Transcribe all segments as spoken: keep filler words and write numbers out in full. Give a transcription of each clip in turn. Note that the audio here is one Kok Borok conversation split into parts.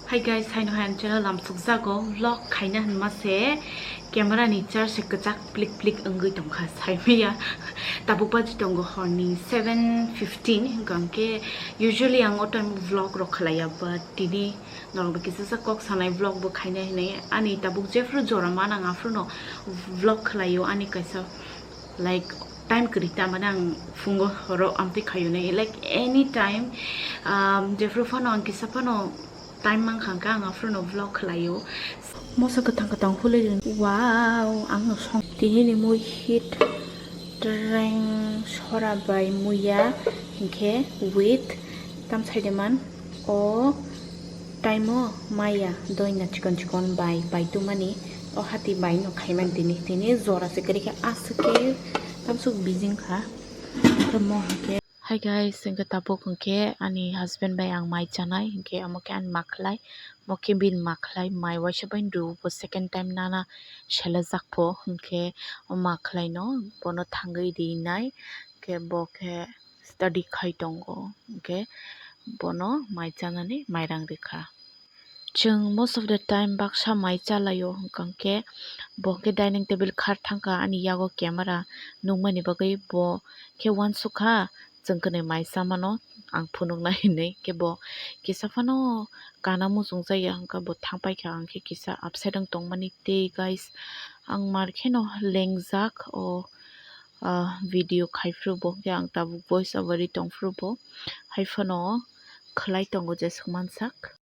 Hi guys, haino hai ang channel lamsukjago vlog khaina hinma se camera ni charge se kwchak plik plik wngwi tongkha saimaya. Tabuk baji tongo horni seven fifteen, hwnkhe usually ang o time vlog rok khlaiya, but tini norok bai kisa sa kok sanai vlog bo khaina hinwi ani tabuk jephru jora man ang aphruno vlog khlaio ani kaisa like time kwrwi ta mane ang phungo horo amtwi khaio nai like anytime, um, jephru phano ang kisa phano time mankha hwnkhe ang aphruno vlog khlaio. Moso kwthang kwthang hului ring. Wow, ang no song. Tini ni mui hit treng sora bai muya hwnkhe with tam saideman o time o maya doina chikon chikon bai pai tumani o hati bai no khaiman tini. Tini jora se kwrwi khe aswk khe tamsuk bijing kha. Tamo hwnkhe. Hi guys, hwnkhe tabuk hwnkhe ani husband bai ang mai chanai, hwnkhe omo khe ani makhlai, omo khe bini makhlai, mai waisa bai rw bo second time nana selajak pho, hwnkhe o makhlai no bono thangwi rinai, hwnkhe bo khe study khai tongo, hwnkhe bono mai chanani mairang rikha. Chwng most of the time baksa mai chalaio, hwnkhe bo hwnkhe dining table khar thangkha ani yago camera nukmani bagwi, bo khe uansukha chwng kwnwi mai chamano ang phunukna hinwi, khe bo kisa phano kana muchungjaya, hwnkhe bo thangpaikha, ang khe kisa upset wng tongmani tei guys, ang mar kheno lengjak o, ah, video khaiphuru bo hwnkhe ang tabuk voice over ri tongphuru bo, haiphano khwlai tongo jeswk mansak.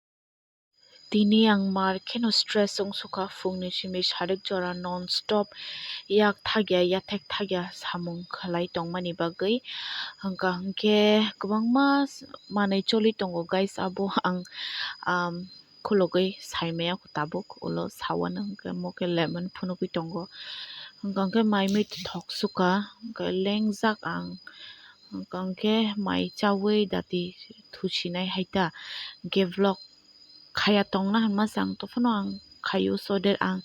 Tini ang mar kheno stress wngsukha, phungni simi sarik jora non stop yak thagya yathek thagya samung khlai tongmani bagwi. Hwnkha hwnkhe kwbangma manwi choli tongo guys, abo ang, um, khulugwi saimaya tabuk ulo sawano, hwnkhe omo khe lemon phunugwi tongo. Hwnkha hwnkhe mai mui thok sukha, hwnkhe lengjak ang, hwnkha hwnkhe mai chaui dati thusinai hai ta, hwnkhe vlog khaya tongna hinma se ang tophano ang khaio, so that ang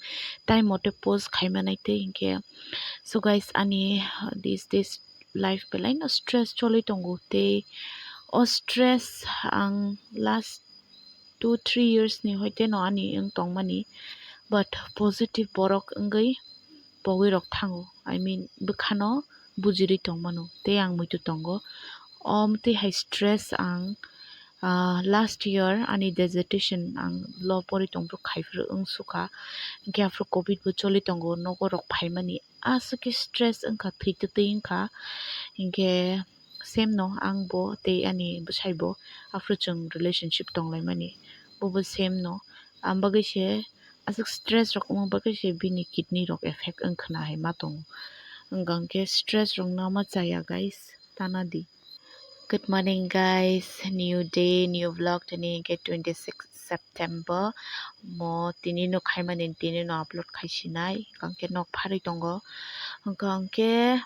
time mote post khaimanai tei hwnkhe. So guys, ani, uh, this, this life belai no stress choli tongo tei o stress ang last two three years ni hoite no ani wng tongmani, but positive borok wngwi pogwi rok thango, I mean bwkhano bujirwi tongmano tei ang muitu tongo. Omtwi hai stress ang, ah, last year ani dissertation ang law pori tongphuru khaiphuru wngsukha, hwnkhe aphuru covid bo choli tongo, nogo rok phaimani aswk khe stress wngkha, thwi twtwi wngkha, hwnkhe same no ang bo tei ani bwsai bo aphuru chwng relationship tonglaimani, bobo same no. Ang bagwi se aswk stress rok wngma bagwi se bini kidney rok effect wngkhwna hai ma tongo. Hwnkha hwnkhe stress rok no ma chaya guys, tana di. Good morning guys, new day, new vlog, tini hwnkhe twenty six September. Mo tini no khaimani tini no upload khaisinai, hwnkha hwnkhe nok pharwi tongo, hwnkha hwnkhe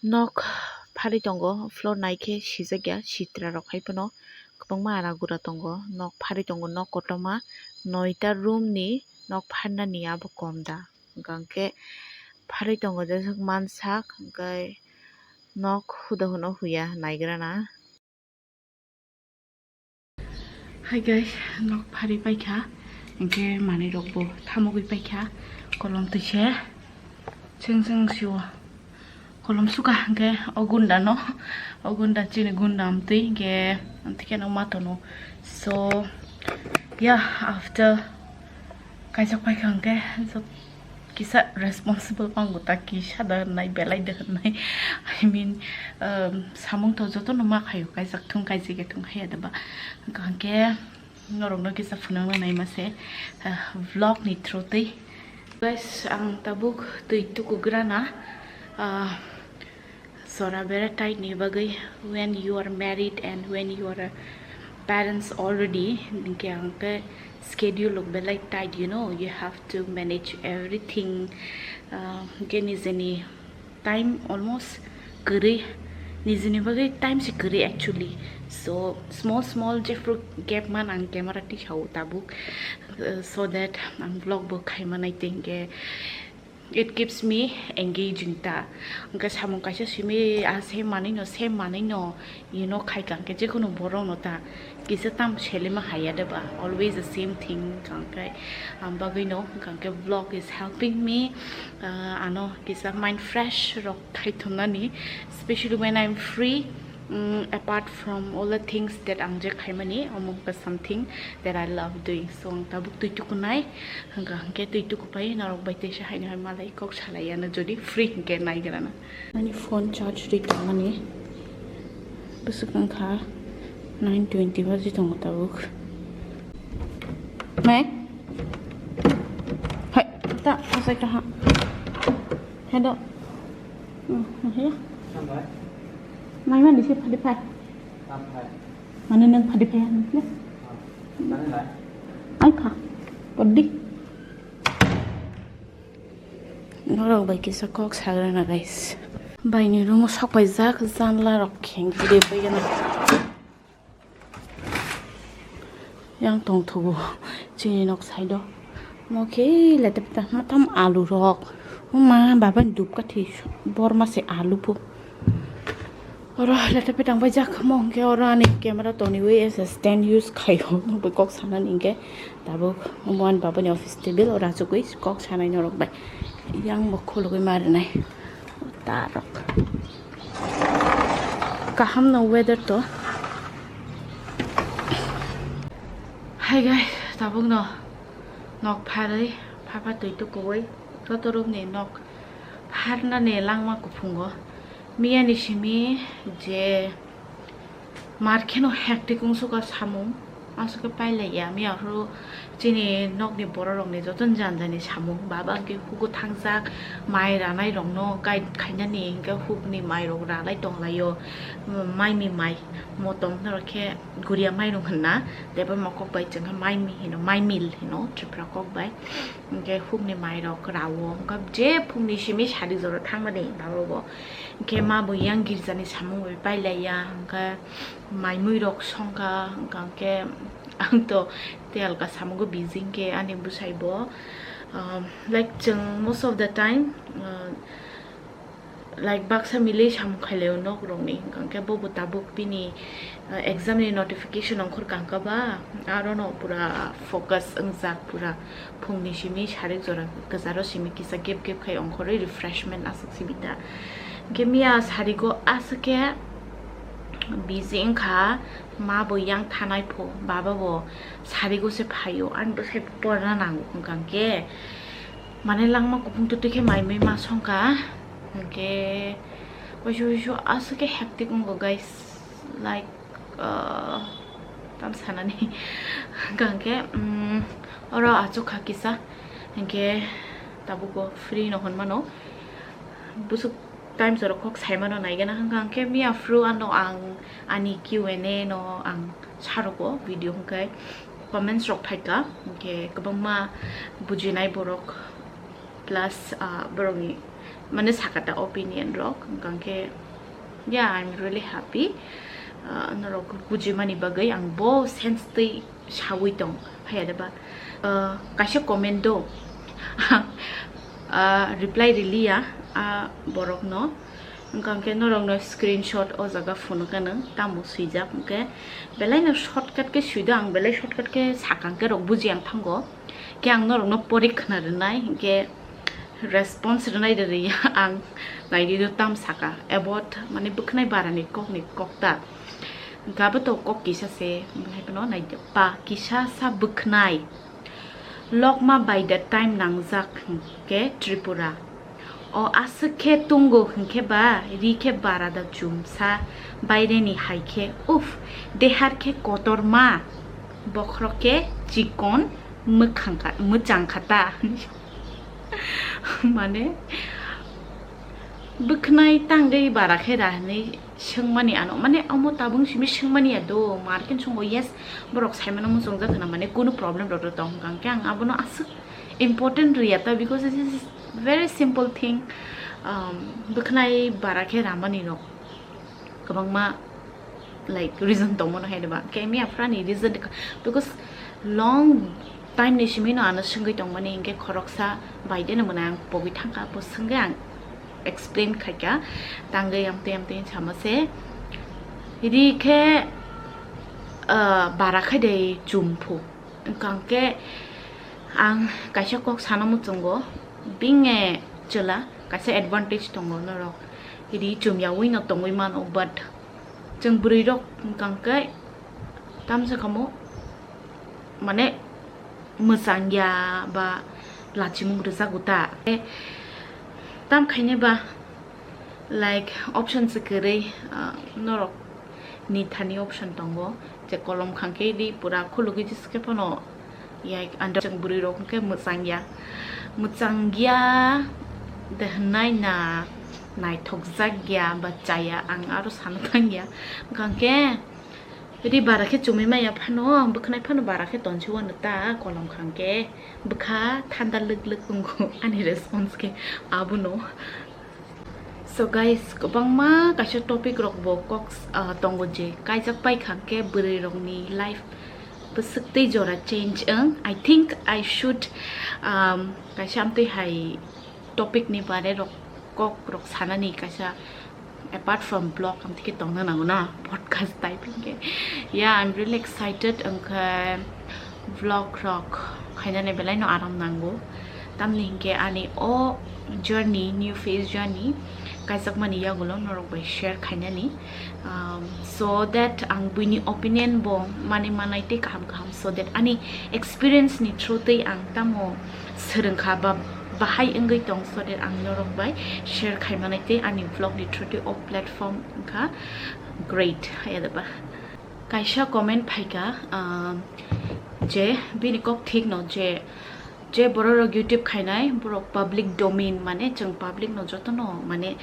nok pharwi tongo, floor naikhe sijakya, sitra rok hai phano kwbangma ara gura tongo, nok pharwi tongo, nok kotorma noita room ni nok pharnani abo kom da, hwnkha hwnkhe pharwi tongo jeswk mansak, hwnkhe nok huda hwno huya naigrana. Hi guys, nok pharwi paikha, hwnkhe manwi rokbo thamogwi paikha, kolom twise chwng chwng sio kolom suka, hwnkhe o gunda no, o gunda chini gunda amtwi, hwnkhe amtwi kheno ma tono. So yeah, after kaijak paikha hwnkhe kisa responsible pango ta, kisa da hwnnai, belai da hwnnai. I mean, um, samung to jotono ma khaio, kaijak thung, kaijak ya thung, haiya da ba. Hwnkha hwnkhe norokno kisa phunukna naima se, uh, vlog ni through twi. Guys, ang tabuk twi tukugrana, uh, Sora bera tight ni bagwi, when you are married and when you are a parents already, hwnkhe ang khe schedule rok belai tight, you know, you have to manage everything. Ah, hwnkhe nijeni time almost kwrwi, nijeni bagwi time se kwrwi actually. So small small jephru gap man ang camera tisao tabuk, uh, so that ang vlog bo khaimanai tei hwnkhe It keeps me engaging ta. Hwnkhe samung kaisa simi, ah, same manwi no, same manwi no, you know, khai ka hwnkhe jekhunu borok no ta kisa tam selima haya de ba, always the same thing hwnkhe, am bagwi no hwnkhe vlog is helping me, ah, ano kisa mind fresh rok khai thumnani, especially when I'm free. Mm, apart from all the things that ang je khaimani, omo wngkha something that I love doing. So ang tabuk twi tukunai, hwnkha hwnkhe twi tukupai norok bai teisa haino hai malai kok salai ano jodi free hwnkhe naigrana. Ani phone charge rwi tongmani bwswk wngkha nine twenty baji tongo tabuk. Mai? Hai, ta, asai ta ha. Hedo. Hmm, hmm, ya. Mai mani se phadi phai. Mane nang phadi phai ani le. Ai pha. Poddi. Norok bai kisa kok sagrana, guys. Baini room o sok paijak, janla rok kheng gide paigana. Yang tongthogo chini nok side o. Mo khe lete pita matam alu rok. O ma baba ni dupkathi borma se alu po. Oro lete pitang bai jak mo hwnkhe oro ani camera toniwi as a stand use khaio. Nokbai kok sanani hwnkhe tabuk omo ani baba ni office table oro achugwi kok sanai norok bai. Yang bo khulugwi ma rwnai. Tarok. Kaham no weather to. Hi guys, tabuk no nok pharwi, phapha twi tukuwi, joto rok ni nok pharnani langma kuphungo. Miya ni simi je mar kheno hectic wngsuka samung. Aswk khe pailaiya, miya phuru chini nokni bororokni jotono jani jani samung. Baba hwnkhe hugo thangjak, mai ranairokno guide khainani hwnkhe hukni mairok ranai tonglaio. Maini mai, motom norok khe guria mairok hwnna, tei bo mokok bai chwngkha mai mi hino, mai mil hino Tripura kok bai. Hwnkhe hukni mairok rao, hwnkhe je phungni simi sari jora thangmani baba bo. Hwnkhe ma bo yang girjani samung bai pailaiya, hwnkhe mai muirok songkha, hwnkhe ang to tei alka samungo busy hwnkhe ani bwsai bo, um, like, chwng most of the time, uh, like, baksa milwi samung khailai o nok rokni, hwnkhe bo bo tabuk bini, uh, exam ni notification ongkhor kangkha ba, aro no pura focus wngjak pura. Phungni simi sarik jora kwcharo simi kisa gap gap khai ongkhorwi refreshment aswk simi ta. Hwnkhe miya sarigo aswk khe busy wngkha, ma bo yang thanai pho, baba bo sarigo se phaio, ani bwsai porna nango hwnkha hwnkhe, mane langma kuphung twi twi khe mai mui ma songkha, hwnkhe waisa waisa aswk khe hectic wngo guys, like, ah, tam sanani hwnkha hwnkhe, mm, oro achukha kisa, hwnkhe tabukbo free no hwnmano, busuk time jora kok saimano naigana hwnkha hwnkhe miya phuru ano ang ani Q and A no ang sarogo video hwnkhe comments rok phaikha, hwnkhe kwbangma bujinai borok plus, ah, borokni mane sakata opinion rok, hwnkha hwnkhe, yeah, I'm really happy, ah, norok bujimani bagwi ang bo sense twi sawi tong phaiya de ba, ah, kaisa comment do, ah, reply riliya, ah, borokno, hwnkha hwnkhe norokno screenshot o jaga phunukha nwng tamo swijak hwnkhe, belai no shortcut khe swido ang, belai shortcut khe sakang khe rok buji ang thango. Khe ang norokno porikhna rwnai, hinkhe response rwnai rwya ang naidi do tam saka. About mane bwkhnai barani kokni kokta. Gabo to kok kisa se, hai phano naidi pa kisa sa bwkhnai. Lokma by the time nangjak hinkhe Tripura. O aswk khe tungo hinkhe ba ri khe barada chumsa baireni hai khe, uff, dehar khe kotorma, bokhorok khe chikon mwkhang kha, mwchang kha ta. Mane bwkhnai tangwi bara khe ra hinwi swngmani ano, mane omo tabuk simi swngmani ya do, market songo, yes, borok saimano muchungjak khna, mane kunu problem rok tong kang khe ang abono aswk important rwya ta, because this is very simple thing, um, bwkhnai bara khe ramani rok kwbangma, like, reason tongmano hai ba khe miya phrani reason, because long Time ni simi no ano swngwi tongmani hinkhe khoroksa bai de no mwnai ang pogwi thangkha, bo swngwi ang explain khaikha, tangwi amtwi amtwi sama se. Hidi khe, ah, bara khai de chum phu. Wngkha hwnkhe ang kaisa kok sana muchungo, bini chwla kaisa advantage tongo norok. Hidi chum yaui no tongwi mano, but chwng bwrwi rok wngkha hwnkhe tamsa khamu, mane, mwchang ya ba lachimung rwjago ta. Tam khaine ba, like, option se kwrwi, ah, norok ni thani option tongo, je kolom khangkhe di pura khulugwi jis khe phano, ya, under chwng bwrwi rok hwnkhe mwchang ya, mwchang ya de hwnai na, naithokjak ya ba chaya, ang aro sana thang ya. Wngkha hwnkhe, Ri bara khe chumui maya phano, bwkhnai phano bara khe tonsi wano ta kolom khangkhe, bwkha thanda lwk lwk wngo ani response khe abono. So guys, kwbangma kaisa topic rok bo kok, ah, tongo je kaijak pai khangkhe bwrwi rokni life bwswk tei jora change wng. I think I should, um, kaisa amtwi hai topic ni bare rok kok rok sanani kaisa, apart from vlog, amtwi khe tongna nango na, podcast type hinkhe. Yeah, I'm really excited, wngkha vlog rok khainani belai no aram nango, tamni hinkhe ani o journey, new phase journey kaijakmani yagulo norok bai share khainani, um, so that ang buini opinion bo mani manai tei kaham kaham, so that ani experience ni through tei ang tamo swrwngkha ba bahai wngwi tong, so that ang norok bai share khai manai tei ani vlog ni through tei o platform wngkha great, haya da ba. Kaisa comment phaikha, ah, je bini kok thik no je, je borok rok YouTube khainai borok public domain, mane chwng public no joto no mane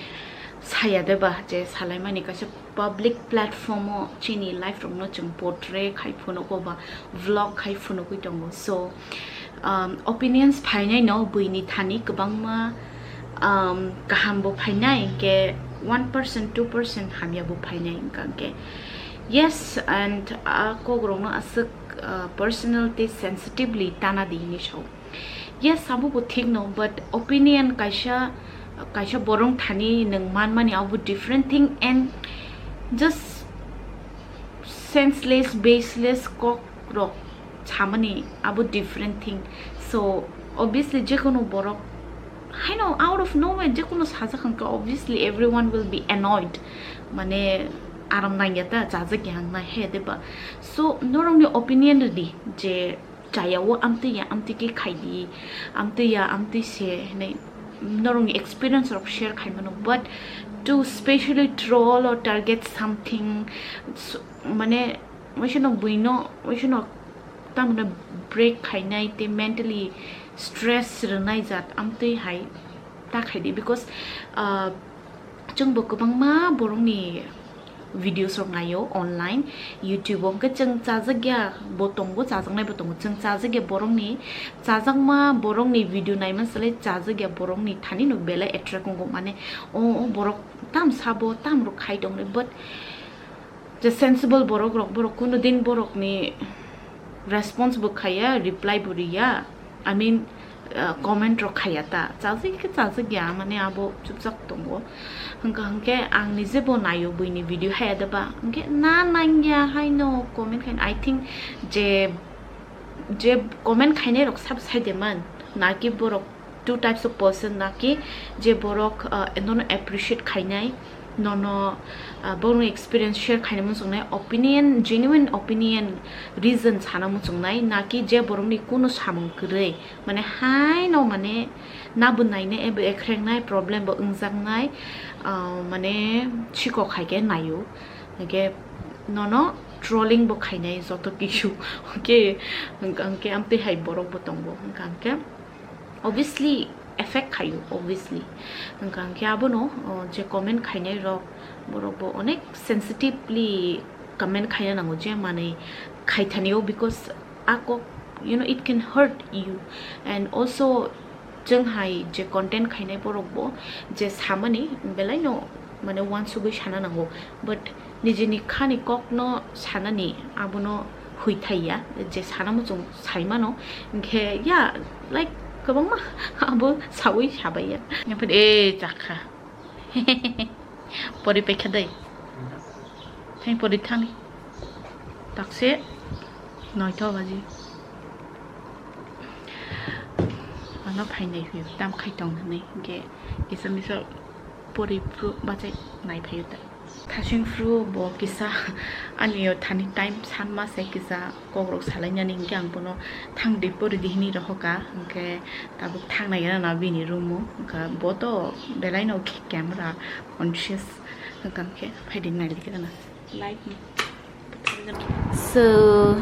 saya de ba je salaimani kaisa public platform o chini life rok no chwng portray khai phunugo ba vlog khai phunugwi tongo. So, um, opinions phainai no buini thani kwbangma, um, kaham bo phainai, hinkhe one percent, two percent hamya bo phainai, wngkha hinkhe yes, and a kok rok no aswk, uh, personal tei sensitively tana di hinwi sao. Yes, abo bo thik no, but opinion kaisa, kaisa borok thani nwng manmani abo different thing, and just senseless, baseless kok rok samani abo different thing. So obviously jekunu borok haino out of nowhere jekunu sajak hwnkha, obviously everyone will be annoyed, mane aram nangya ta, chajak ya wngnai he de ba. So norokni opinion rwdi je chaya o amtwi ya, amtwi khe khai di, amtwi ya, amtwi se hinwi norokni experience rok share khai mano, but to specially troll or target something, s-, mane waisano buino, waisano tamno break khainai tei mentally stress rwnai jat amtwi hai ta khai di, because, ah, chwng bo kwbangma borokni videos rok naio online, YouTube o, hwnkhe chwng chajak ya bo tongo, chajaknai bo tongo, chwng chajak ya borokni, chajakma borokni video naima swlai chajak ya borokni thani no belai attract wngo, mane o, o borok tam sabo, tam rok khai tongni, but je sensible borok rok, borok kuno din borokni response bo khaiya, reply bo riya, I mean, uh, comment rok khaiya ta, chajak khe chajak ya, mane abo chupjak tongo. Hwnkha hwnkhe ang nije bo naio buini video haya da ba, hwnkhe na nangya haino comment khain, I think je, je comment khainai rok sabo sai de man, naki borok two types of person, naki je borok, uh, nono appreciate khainai, nono, uh, borokni experience share khaina muchungnai, opinion, genuine opinion, reason sana muchungnai, naki je borokni kuno samung kwrwi, mane haino mane nabo nainai ebo ekhrengnai problem bo wngjaknai, uh, mane sikok hai khe naio, hwnkhe nono trolling bo khainai joto kisu, okay, hwnkhe amtwi hai borok bo tongo, hwnkha hwnkhe obviously effect khaio, obviously. Hwnkha hwnkhe abono, o, je comment khainai rok, borok bo onek sensitively comment khaina nango je manwi khaithani o, because a kok, you know, it can hurt you, and also chwng hai je content khainai borok bo je samani belai no mane uansugwi sana nango, but nijini khani kokno sanani abono Khuithaiya, je sana muchung saimano, hinkhe ya, like, kwbangma abo sawi sabaiya. Ophai e chakha. Pori paikha dai. Thang pori thani. Takse noito baji. Ano phainai hiyo, tam khai tong hinwi, hinkhe kisa misa pori phru bachai nai phaio ta. Thasing phru bo kisa ani o thani time sanma se kisa kokrok salainani, hinkhe ang bono thang di pori di hinwi rohoka, hinkhe tabuk thang nai gana na bini room o, hinkhe bo to belai no camera conscious, hinkhe phai di nai di gana. Like me. So,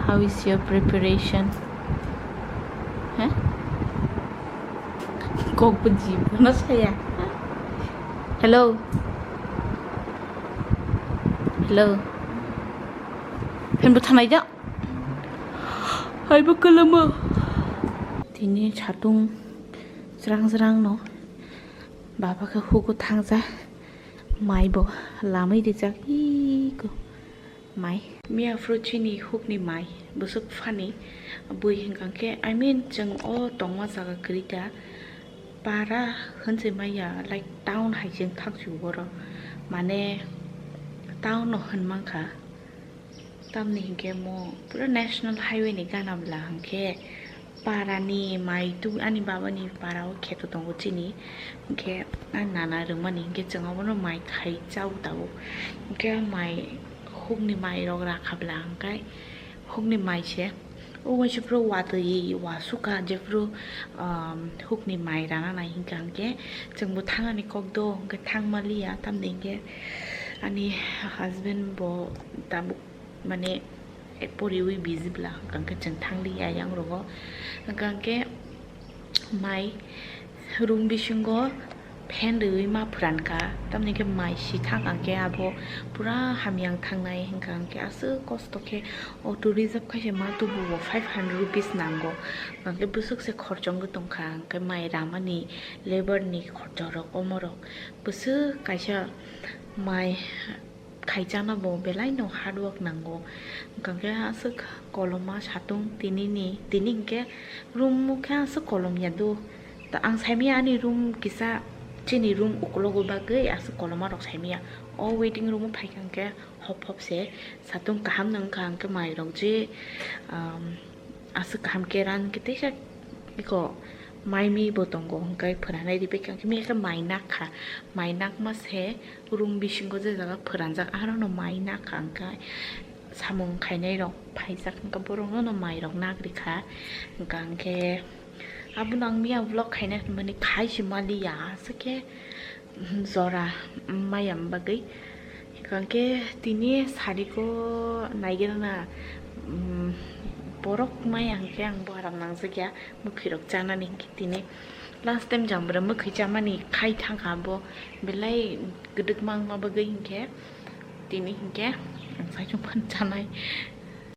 how is your preparation? Huh? Kok bujim, no saya. Hello. Hello. Phen bo thanai ja. Hai bo kalama. Tini chatung srang srang no. Baba khe hugo thangja. Mai bo lamwi rijak iko mai. Miya phuru chini hukni mai bwswk phani bui hinkha khe, I mean, chwng o tongma jaga kwrwi ta para hwnjwi maya, like, town hai chwng thang si oro, mane town no hwn mankha. Tamni hinkhe mo pura national highway ni gana bwla hinkhe para ni mai tu ani baba ni para o kheto tongo chini. Hinkhe ani nana rwmani hinkhe chwng abono mai khai chao tabuk. Hinkhe mai hukni mai rok rakha bwla hinkhe hukni mai se o waisa phuru watwi wasukha jephuru, um, hukni mai rana nai hinkha hinkhe chwngbo thangani kok do hinkhe thangmaliya tamni hinkhe ani husband bo tabuk mane poriwi busy bwla, hwnkha khe chwng thangli ya yang rogo, hwnkha khe mai room bisingo fan rwwi ma phwran kha, tamni khe mai si thang ang khe abo pura hamya wng thangnai, hwnkha ang khe aswk kosto khe auto reserve khaisa ma tubuo five hundred rupees nango, hwnkha khe bwswk se khorchong wng tong kha, hwnkha khe mai ramani labour ni khorchorok omorok bwswk kaisa mai khaichana bo belai no hard work nango. Hwnkha khe aswk koloma satung tini ni, tini hinkhe room o khe aswk kolom ya do. Ta ang saimaya ani room kisa, chini room ukulogo bagwi aswk koloma rok saimaya. O waiting room o phaikha hinkhe hop hop se satung kaham no wngkha hinkhe mai rok je, um, aswk kaham khe ran khe teisa iko mai mi bo tongo, hwnkhe phwranai ribikha, hwnkhe miya khe mai nak kha, mai nakma se room bisingo je jaga phwranjak, aro no mai nak kha, hwnkhe samung khainai rok phaijak, hwnkhe borok no no mai rok nak rikha, hwnkha hwnkhe abono ang miya vlog khaina hinmani khai se maliya, aswk khe jora maya bagwi. Hwnkhe tini sariko naigerana, um, borok maya hwnkhe ang boharam nangjakya mwkhwirok chanani, hwnkhe tini last time jambra mwkhwi chamani khai thangkha abo belai kwdwkma wngma bagwi, hwnkhe tini hwnkhe ang saichung phano chanai.